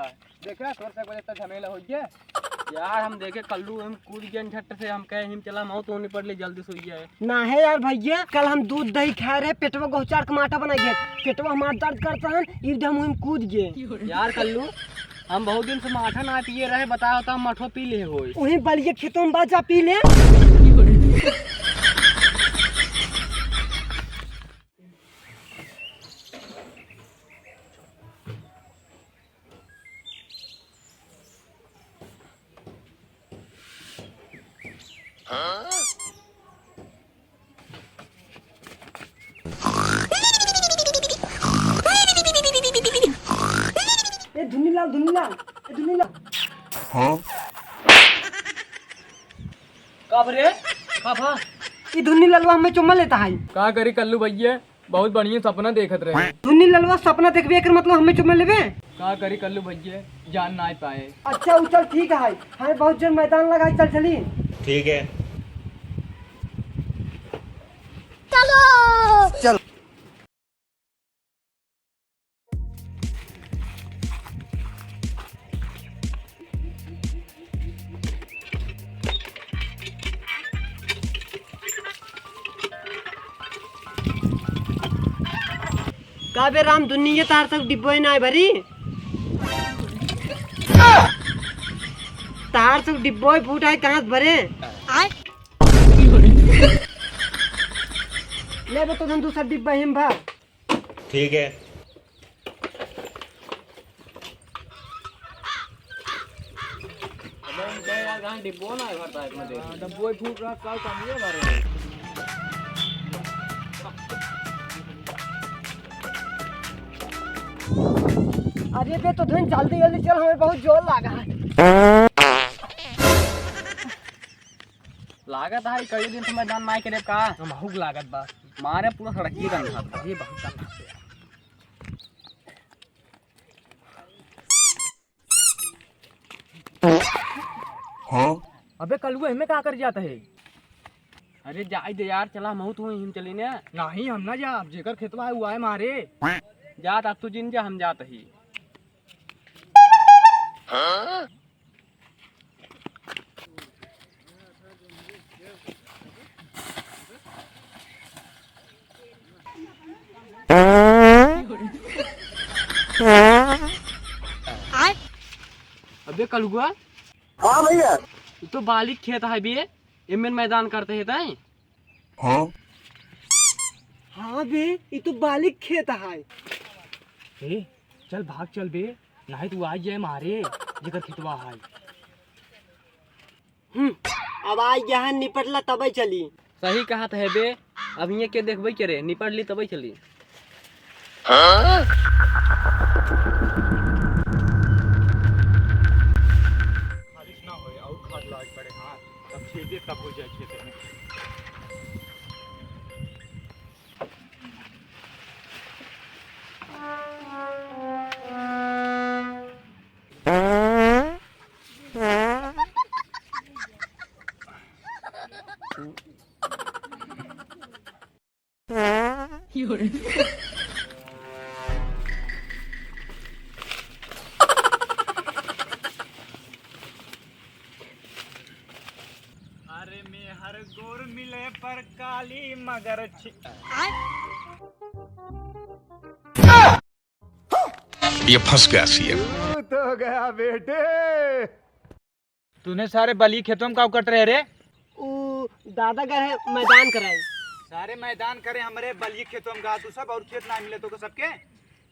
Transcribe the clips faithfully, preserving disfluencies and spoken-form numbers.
देखा, तोर से वजह से झमेला हो गया। यार, हम देखे कल्लू, हम कूद गए झट से, हम कहे, "हिम चला, मौत होनी पड़ ले, जल्दी सोई जाए।" ना है यार भैया, कल हम दूध दही खाए रहे, पेटवा गोहचार के माठा बना गए, पेटवा हमार दर्द करता है, इब हम, हम कूद गए। यार कल्लू, हम बहुत दिन से माठा ना पिए रहे, बताओ तो हम मठो पी ले होई। वहीं बलिए खेतों में बा, जा पी ले। ए धुनीलाल, धुनीलाल, ए धुनीलाल। हाँ? का बरे? का भा? ई धुनीलालवा हमें चुम्मा लेता है। का करी कल्लू भैया, बहुत बढ़िया सपना देखत रहे। धुनीलालवा सपना देखबे, एकर मतलब हमें चुम्मा लेबे? का करी कल्लू भैया, जान नाय पाए। अच्छा, उ चल ठीक है, हमें बहुत जोर मैदान लगा है, चल चली। ठीक है। चलो। चल। का बे राम, दुनिया तार सब डिब्बो ही ना है भरी? तार सब डिब्बो ही फूटा है, कहाँ से भरे? ले बे, तो धन दूसरा डिब्बा हिम भर। ठीक है। अबे, हम कहे यार, कहाँ डिब्बो ना भरता है इतना देर। हाँ, डिब्बो ही फूट रहा, कल कम ही है भरे। अरे बे, तो धन जल्दी जल्दी चल, हमें बहुत जोर लगा है। लागत है, कई दिन से मैदान नाई करे का? हमहू के लागत बा। मारे पूरा सड़किए गंदा था। ये बहुत गंदा था। हाँ? अबे कलुआ, एमे का कर जात है? अरे जाई दे यार, चला महू तो हिम चली ने। नहीं, हम ना जाब, जेकर खेतवा है वो आए मारे। जात अब तू जिन जा, हम जात ही। हाँ? अबे कलुआ। हाँ भैया। ये तो बालिक खेत है बे, एमेन मैदान करते है तय। हाँ? हाँ बे, ये तो बालिक खेत है। ए, चल भाग चल बे, नहीं तू आ जाए मारे, जेकर खेतवा है। हम्म, अब आ यहाँ निपटला तबे चली। सही कहत है बे, अब हियाँ के देखबे करे, निपट ली तबे चली। हाँ? खालिश ना होए, और खाद लाग पड़े, हाँ, तब छेदे तब हो जाए खेत में। अरे मेहर गोर मिले पर काली मगर छी- ये फंस गया सीएम। तू तो गया बेटे। तूने सारे बली खेतों में का करत रहे रे? ऊ दादा घर है, मैदान कराई। सारे मैदान करे हमरे बली खेतों में का, तू सब और खेत ना मिले तो को सबके?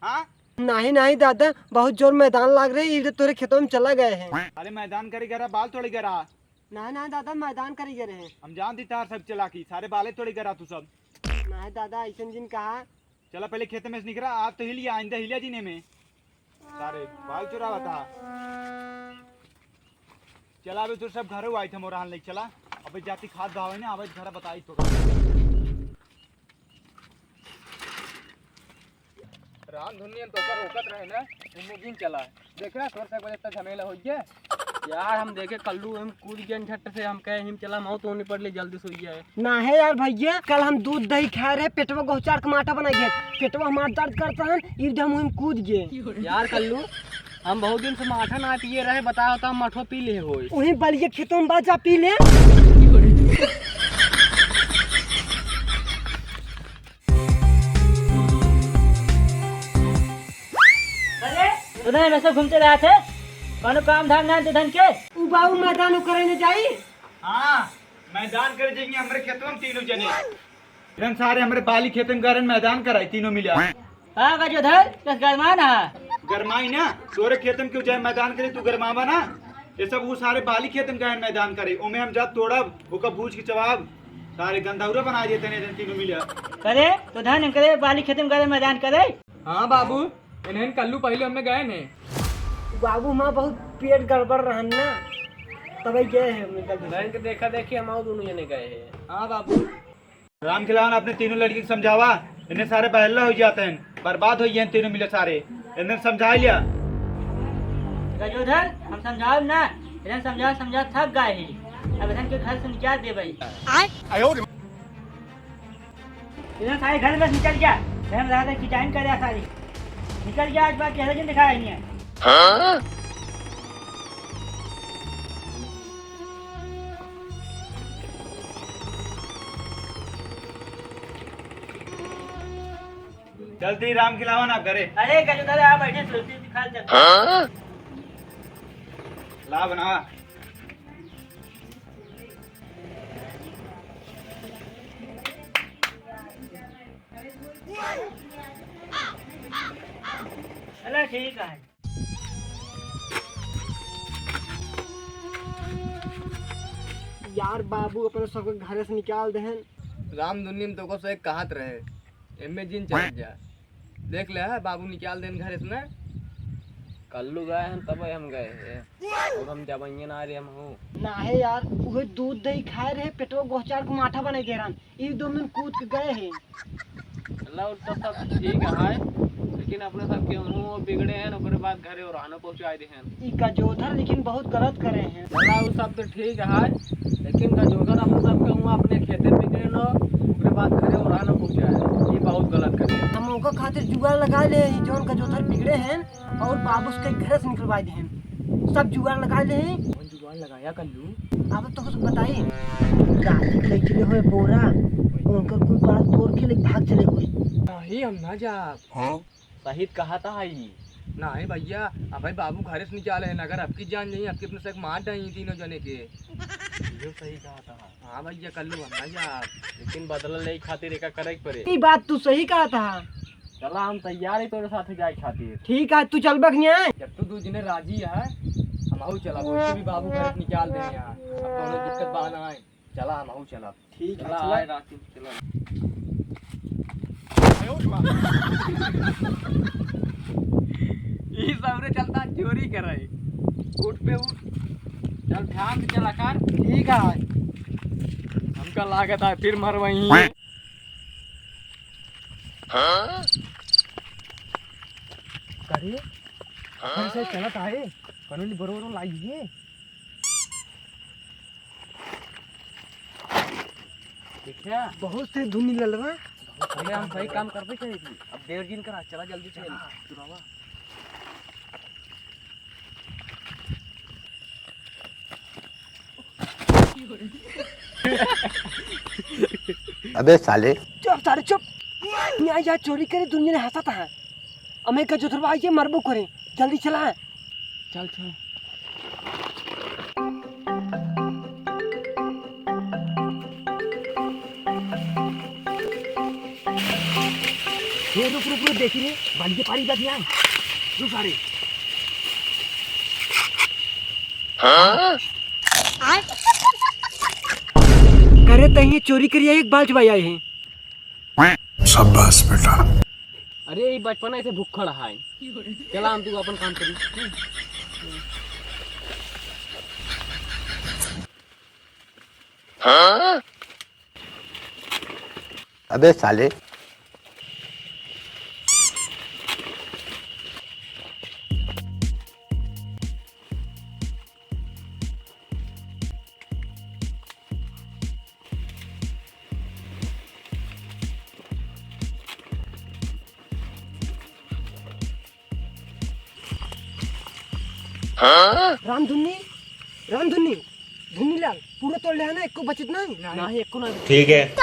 हाँ? नहीं, नहीं दादा, बहुत जोर मैदान लाग रहे, इधर तोरे खेतों में चला गए हैं। अरे मैदान करी गरा, बाल तोड़ी गरा। नहीं, नहीं दादा, मैदान करी गए हैं। हम जानती तार सब चला की, सारे बाले तोड़ी गरा तू सब। नहीं दादा, ऐसन जिन कहा। चला पहले खेत में से निकरा, आज तो हिलिया, आइंदा हिलिया जी ने में। सारे बाल चुरावा था। चला अबे तू सब घरे आई थे मोरा हाल नहीं चला। अबे जाती खाद बहावे ना, अबे घर बताई तो। राम धुनियन तो कर रोकत रहे ना, उन्हें दिन चला। देखा, तोर से वजह से झमेला हो गया। यार, हम देखे कल्लू, हम कूद गए झट से, हम कहे, "हिम चला, मौत होनी पड़ ली, जल्दी सोई जाए।" ना है यार भैया, कल हम दूध दही खाए रहे, पेटवा गोहचार के माठा बना गए, पेटवा हमार दर्द करता है, इब हम, हम कूद गए। यार कल्लू, हम बहुत दिन से माठा ना पिए रहे, बताओ तो हम माठो पी ले होई। वहीं बलिए खेतों में बाजा पी ले। अरे, उधर हमेशा घूमते रहत है, कौनो काम धाम ना है तुधन के? उ बाबू मैदान उ करे न जाई। हाँ, मैदान करे जाएंगे हमरे खेतवा में तीनों जने। इधर सारे हमरे बाली खेत में गरन मैदान कराई तीनों मिला। हाँ, गजोधर, बस गरमाना है। गरमाई ना, तोरे खेत में क्यों जाए मैदान करे, तू गरमावा ना। ये सब वो सारे बाली खेत में गए मैदान करे, ओमे हम जा तोड़ब, ओका भूज के चबाब, सारे गंधौरा बना देते हैं इधर तीनों मिला। करे, तो धन करे, बाली खेत में गए मैदान करे। हाँ बाबू, इन्हें कल्लू पहले हमें गए ने। बाबू, माँ बहुत पेट गड़बड़ रहन ना, तबे गए हैं हमने कल। नहीं तो देखा देखी हम और दोनों जने गए हैं। हाँ बाबू। राम खिलावन, अपने तीनों लड़की के समझावा, इन्हें सारे बहल्ला हो जाते हैं, बर्बाद हो गए हैं तीनों मिले सारे, इन्हें समझा लिया। गजोधर, हम समझाओ ना, इन्हें समझा समझा थक गए ही, अब इन्हें के घर से निकाल दे भाई। इन्हें सारे घर में से निकल गया, घर में रहा था, किटाइन कर दिया सारी, निकल गया आज, बात चेहरा जिन दिखाया ही नहीं है। जल्दी राम खिलावन आप घरे। अरे गजोधर, आप बैठे, सोचते दिखा दे। हाँ? ला बना। चला ठीक है। यार बाबू अपने सबके घरे से निकाल देहन। राम दुनिया में तोको से एक कहत रहे, एमे जिन चल जा। देख ले है बाबू निकाल देन घरे से ना। कल्लू गए हैं तब हम गए हैं, और हम जबइये ना रहे हम हूँ। ना है यार, उहे दूध दही खाए रहे, पेटवा गोहचार को माठा बने दे रहन। ई दो मिनट कूद के गए हैं। चला, उ तो सब ठीक है, लेकिन अपने सब केहू बिगड़े हैं, ओकरे बाद घरे ओरहनो पहुँचाए दे हैं। ई गजोधर लेकिन बहुत गलत करे हैं। चला, उ सब तो ठीक है, लेकिन गजोधर अपने सब केहू अपने खेते बिगड़े न, ओकरे बाद घरे ओरहनो पहुँचाए, ये बहुत गलत करे हैं। हम ओकर खातिर जुगाड़ लगा ले हैं, जौन गजोधर बिगड़े हैं और बाबू के घर से निकलवाए दे हैं, सब जुगाड़ लगा ले हैं। जुगाड़ लगाया कल्लू। अब तो कुछ बताई। राती के ले चले हुए बोरा, उनकर कुल बाल तोड़ के ले भाग चले हुए। नहीं, हम ना जाब। हाँ? सही कहा था ई। नहीं भैया, अब भाई बाबू घरे से निकाले हैं, अगर अबकी जान जाई, अबकी अपने से मार डाई तीनों जने के। ये सही कहा था। हाँ भैया, कल्लू हम ना जाब। लेकिन बदला ले खातिर एका करे के पड़े। ई बात तू सही कहा था। चला, हम तैयार ही तोरे साथ जाए खातिर। ठीक है, तू चलबा कि नहीं? जब तू दू जने राजी है, हम आऊ चला, वैसे भी बाबू घर से निकाल दे यहाँ, अब कौनो दिक्कत बा ना है। चला, हम आऊ चला। ठीक है, चला, चला। आए रात को, चला। ई सबरे चलता चोरी करे। उठ पे उठ। चल, ध्यान से चला कर। ठीक है। हमका लागत है फिर मरवाई। करे, हाँ? ऐसे चलत आए, कानूनी बरोबर लाई है। देखा? बहुत से धुन ललवा। अरे, हम सही काम करबे चाहिए थी। अब देर जिन करा, चला जल्दी से। चला, चुरावा। अबे साले। चुप साले चुप। यहाँ, यहाँ चोरी करे दुनिया ने हंसा था। अमे का जोधरवा आइए मरबो करे। जल्दी चला। चल चल। ए रुक रुक रुक, देखी रे, बन के पारी बच जाए। रुक सारे। करे तही चोरी करिया एक बाल्ट भाई आए हैं। शाबाश बेटा। अरे, ई बचपना ऐसे भुक्खड़ है। चला, हम तू अपन काम करी। अबे साले। रामधुनी, रामधुनी, धुनीलाल, पूरा तोड़ ले है ना, एको बचत नहीं? नहीं, एको नहीं। ठीक है।